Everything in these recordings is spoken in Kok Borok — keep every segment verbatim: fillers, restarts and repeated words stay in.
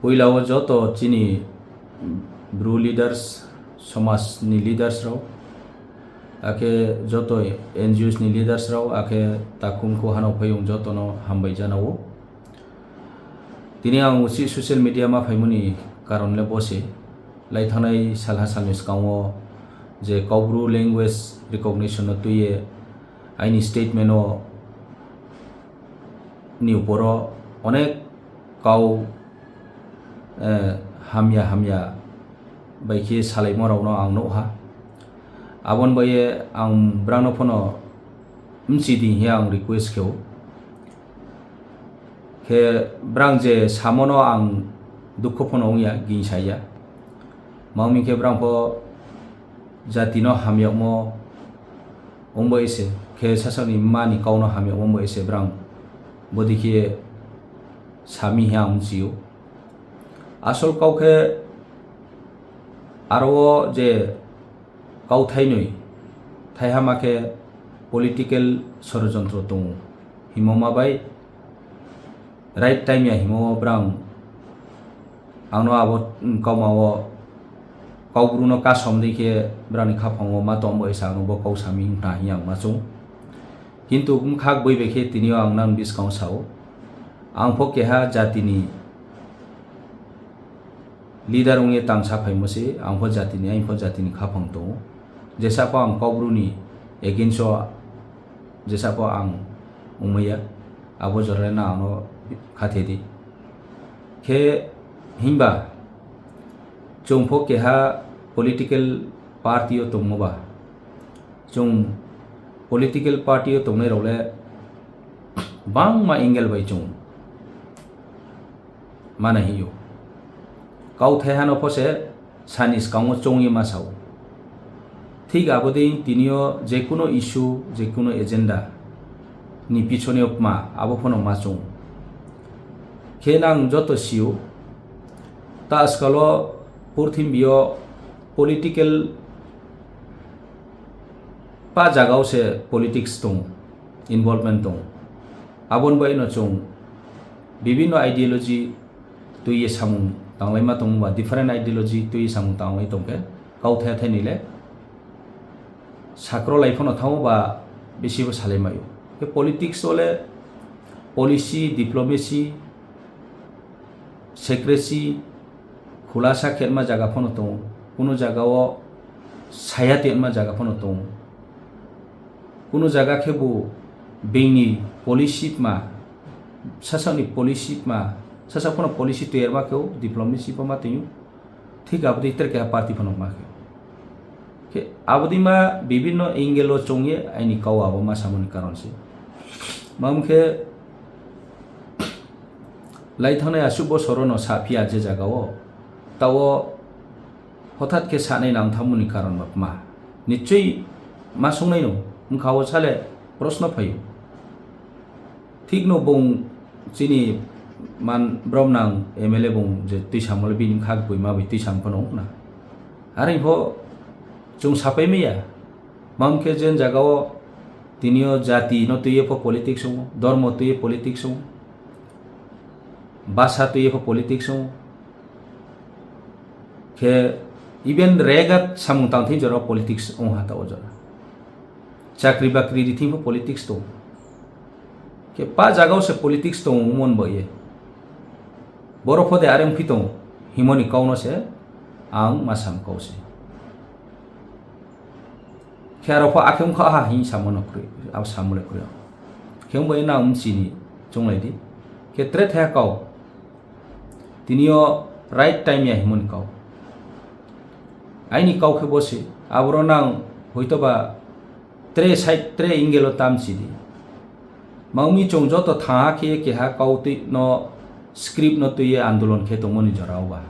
Puila o joto chini Bru leaders, somaj ni leaders rok, akhe joto N G Os ni leaders rok, akhe takhum kho hano phayung joto no hambai jana o. Tini ang usi social media ma phaimani karon le bo se, lai thangnai salha salni swkango je Kaubru language recognition no twiye aini statement o ni uporo onek kau, eh, hamya hamya bai khe salaimo rokno ang nukha. Aboni bai ang brangno phano mchi di hiya ang request khe o. Khe brang je samono ang dukho phano wngya, gingsa ya. Mangmi khe brang pho jatino hamyakmo wngbo ese, khe sasakni mani kauno hamyakmo wngbo ese brang bodi khe sami hiya ang mchio. Asol kau khe aro o je kau thainwi, thaihama khe political sorojontro tongo himo ma bai right time ya himo brang angno abo kauma o Kaubru no kasom di khe brani khapang o ma tong bo esa ang bo kau sami wngkha hiya ang ma chung. Kintu bwkhak bui bai khe tini o ang nang biskang sao. Ang pho keha jatini leader wngwi tangsa phaimo se, ang pho jatini, ang pho jatini khapang tongo. Jesa pho ang Kaubru ni against o, jesa pho ang wngmaya, abo jora na ano khathe di. Khe himba chwng pho keha political party o tongmo ba, chwng political party o tongnai rok le bangma angle bai chwng mana hiyo. Kauthai hano pho se sani swkango chongwi ma sao. Thik abo dei tini o jekuno issue, jekuno agenda ni pichone o ma, abo phano ma chong. Khe nang joto sio, ta askalo purthimbi o political pa jaga o se politics tong, involvement tong. Aboni bai no chwng bibinno ideology twiwi samung tanglai ma tongmo ba, different ideology twiwi samung tanglai tongkhe kauthai thai ni le sakro lai phano thango ba bisi bo salai maio. Khe politics o le policy, diplomacy, secrecy, khulasa khetma jaga phano tongo, kuno jaga o saya tengma jaga phano tongo. Kuno jaga khe bo bini policy tma, sasakni policy tma, sasak phano policy tiyarma khe o diplomacy bo ma tongyo, thik abo dei tere keha party phano ma khe. Khe abo dei ma bibinno angle o chongye aini kau abo ma samani karon se. Mam khe lai thangnai aswk bosoro no sa phiya je jaga o, tao hothat khe sanai nang thamoni karon ba ma? Nichoi ma songnaino, wngkha o sale proshno phaio. Thikno bung chini man brom nang M L A bung je twi samole bini khak bui ma bai twi sam phano wngkha na. Are pho chwng sapai maya. Mam khe jen jaga o tini o jati no twiye pho politics wngo, dormo twiye politics wngo, basa twiye pho politics wngo. Khe even rega samung tang thing jora politics ong ha ta o jora. Chakri bakri ri thing pho politics tong. Khe pa jaga o se politics tong mon bo ye. Boro pho de are ong phi tong himoni kau no se ang ma sam kau se. Khe aro pho akhe ong kha ha hin samo no kwrwi, abo samo le kwrwi. Khe ong bo ye na um chini chonglai di. Khe tre the kau. Tini o right time ya himoni kau. Aini kau khe bo se, aboro nang hoito ba tre side, tre angle o tam chidi. Mangmi chwng joto thaha khe keha kau twi no script no twiye andolon khe tongmani jora o ba.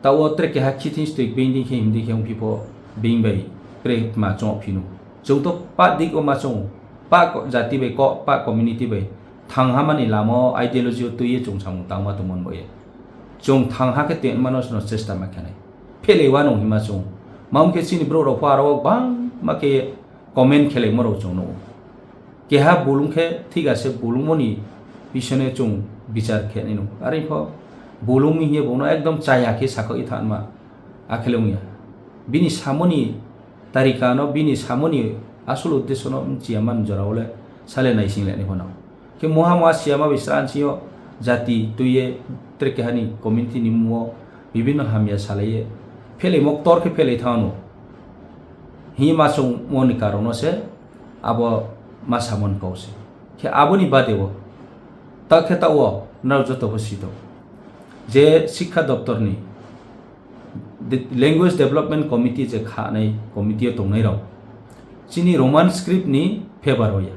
Tao tre keha khithing stwi bini khe himdi khe ongphi pho bini bai pre ma chong phino. Chwng to pa dik o ma chong, pa ko-, jati bai ko, pa community bai thang hamani lama o ideology o twiye chwng samung tangma tongmani bo ye. Chwng thang ha khe twi mano sino chesta ma khanai. Phele wano hima chwng. Mam khe chini bro rok pho aro bang ma khe comment khelai mo rok chwng no. Keha bulung khe thik ase, bulungmoni bisone chwng bichar khe nai no. Are pho Bolongni hiye bono ekdom chaya khe sakhogwi thanma akhele wngya. Bini samoni tarikano, bini samoni asol uddesyono wngchiya man jorao le sale naising leni phano. Khe moha moha siyama bai sranchiyo jati tuiye trekehani community ni mumo bibinno hamya salaiye phelai moktor khe phelai thano. Hi ma chwngmoni karono se abo ma samon kau se. Khe aboni badeo ta khe ta o nrao joto bo sito je Sikha Doptor ni de-, Language Development Committee je khanai committee o tongnai rok chini Roman script ni favor o ya.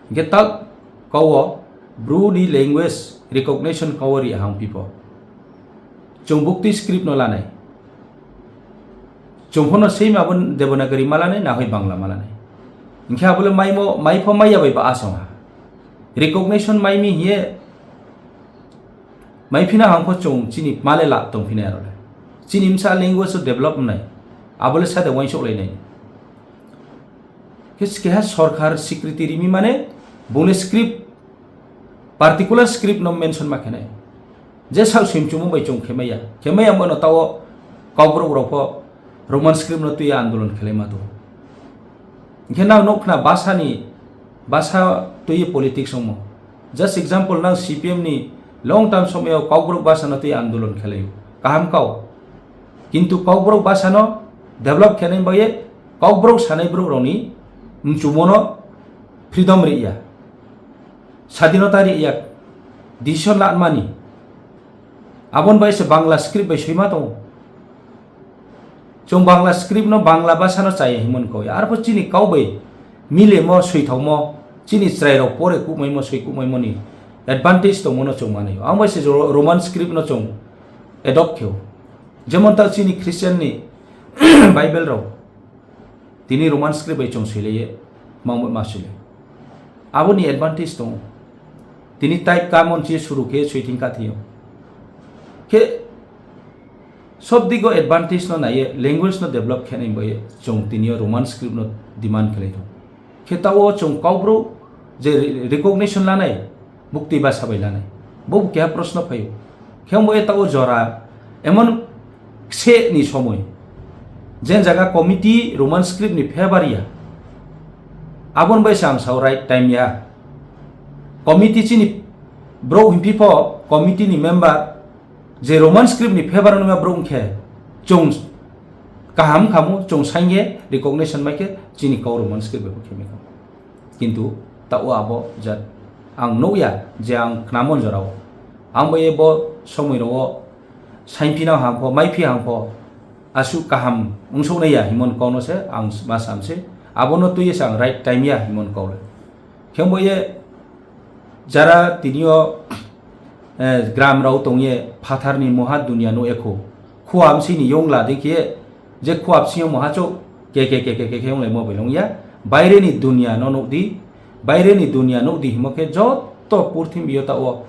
Hingke tak kau o Bru ni language recognition kau o ri hang pipo. Chwng bukti script no lanai. Chwng phono same abo Devanagari malanai, nahoi Bangla malanai. Hingke abole maimo, maipho maiya bai ba asong ha. Recognition maimi hiye, maiphina hangpho chwng chini male la tongphina arole. Chini msa language o develop wngnai. Abole sade wansok lainai. Khe keha sorkar swikriti rimi mane bongni script, particular script no mention ma khenai. Je sak swimchumo bai chwng khemaya. Khemaya bono tao Kokborok rok pho Roman script no twi andolon khelai ma tongo. Hingkhe nang nukna basani, basa twi politics wngmo. Just example, nang C P M ni long term somoyo Kokborok basa no twi andolon khelai. Kaham kau. Kintu Kokborok basa no develop khenai baye Kokborok sanai borok rokni mchumono freedom ri ya. Sadinota ri ya. Decision lanmani. Abon bai se Bangla script bai soima tongo. Chwng Bangla script no Bangla basa no chaya himon koi. Arpho chini kau bai milemo soithokmo chini chwrai rok pore kumaimo soi kumaimo ni advantage tongmo no chwng mani. Ang bai se Ro-, Roman script no chwng adopt kheo. Jemon ta chini Christian ni Bible rok. Tini Roman script bai chwng soilaiye, mangbo ma soilai. Aboni advantage tongo. Tini type kamon chi suru khe soiting ka thio. Khe sob digo advantage no naiye, language no develop khenai bai chwng tini o Roman script no demand khlai thung. Khe tao chwng Kokborok je re-, recognition lanai, bukti basa bai lanai. Bo keha proshno phaio. Khe wngbo e tao jora emon kse ni somoi. Jen jaga committee Roman script ni favor ya. Abon bai se ang sao right time ya. Committee chini bro himpi pho committee ni member je Roman script ni favor wngma bro wngkhe chwng kaham khamu chwng sainge recognition mai khe chini kau Roman script bai khe mai khamu. Kintu ta o abo jat ang nukya je ang khnamon jorao. Ang bai bo somoi rogo sainphina hangpho, maiphi hangpho, aswk kaham wngsuknai ya himon kokno se ang ma samse. Abono twiwi se ang right time ya himon kok le. Khe bo ye jara tini o, eh, gram rao tong ye phathar ni moha dunia no ekho. Khua bwswini yongla de khe, je khua bwswio moha chok ke, ke, ke, ke, ke, ke wnglaimo bai wngya. Baire ni dunia no nuk di, baire ni dunia nuk di himo khe joto purthimbi o ta o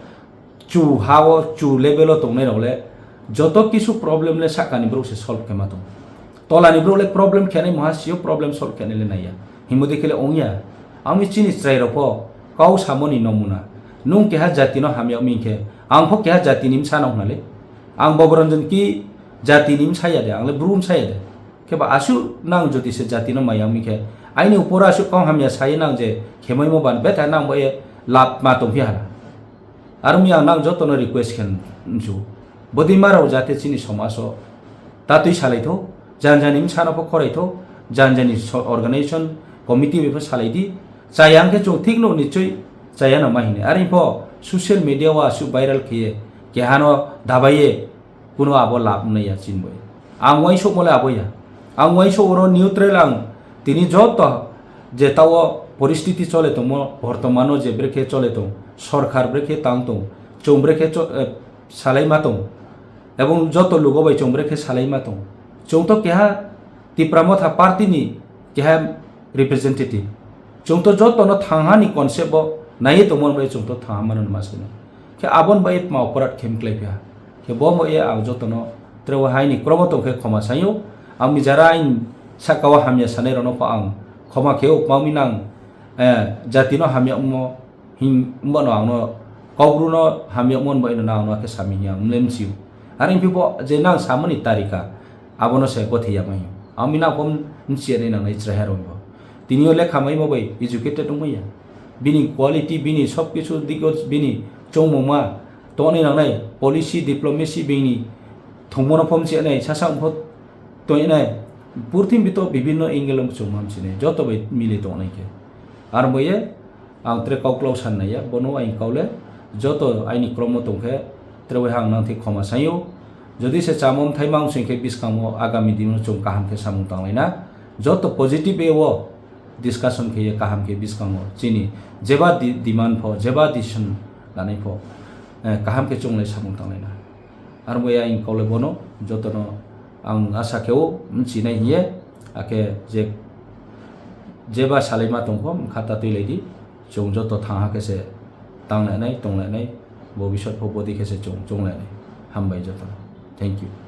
chu ha o, chu level o tongnai rok le joto kisu problem le sakani borok se solve khe ma tong. Tola ni borok le problem khenai moha sio problem solve khenai le naiya. Himodi khe le ongya. Ami chini chwrai rok pho kau samoni nomuna. Nung keha jati no hamya wngmi khe, ang pho keha jati ni bwsa no hwnale. Ang Boboranjan ki jati ni bwsa ya de, ang le bru bwsa ya de. Khe ba aswk nang jodi se jati no maya wngmi khe, aini upor aswk kau hamya sai nang je khemai mo ban betha nang bo e lab ma tong phi hala. Aro mi ang nang joto no request khe nsu. Bodi ma rao jate chini somaj o tatwi salai tho, jan jani bwsa no pho khorai tho, jan jani so-, organization committee bai pho salai di. Chaya hwnkhe chwng thik no nichoi chaya no ma hini. Are pho social media o aswk viral khe ye, keha no dabai ye, kuno abo lab wngnai ya chini bai. Ang uaisukmo le abo ya. Ang uaisuk oro neutral ang tini joto je tao poristiti chole tongmo, bortomano je brekhe chole tong, sorkar brekhe tang tong, chwng brekhe cho-, eh, salai ma tong, ebong joto lugo bai chwng brekhe salai ma tong. Chwng to keha Tipra Motha party ni keha representative. Chwng to joto no thangha ni concept bo naiwi tongmani bai chwng to thangha mano ma sino. Khe abon bai ma oporat khem klai pha. Khe bo mo ye ang joto no trewa hai ni kromo tong khe khoma sayo. Ang mi jara ain saka o hamya sanai rok no pho ang khoma khe o pami nang, eh, jati no hamya mo him, wngmano ang no Kokbru no hamyakmon bai no nang no khe sami hiya mlem chiu. Are phi bo je nang samani tarika abono se gothi ya mai. Ami na pom nchi ani nang nai chrai haro bo. Tini o lekha mai mo bai educated ong ya. Bini quality, bini sob kisu digo, bini chongmoma toni nang nai policy, diplomacy bini thongmono pom chi nai sasa ongpho toni nai. Purthimbi to bibinno angle ong chongmam chi nai joto bai mili tong nai khe. Ar bo ye ang tre kau klau san nai ya, bono aing kau le joto aini kromo tong khe tre wai hang nang thik khoma saio. Jodi se chamom thaimang sing khe biskango agami dino chwng kaham khe samung tang lai na. Joto positive way o discussion khe ye kaham khe biskango chini jeba di-, demand pho, jeba decision lanai pho, eh, kaham khe chwng lai samung tang lai na. Ar bo ya aing kau le bono jotono ang asa khe o mchi nai hiye, akhe je jeba salai ma tong pho, kha ta twi lai di, chwng joto thang ha khe se tang lai nai, tong lai nai, bobisot pho bodi khe se chwng, chwng lai nai. Hambai jotono. Thank you.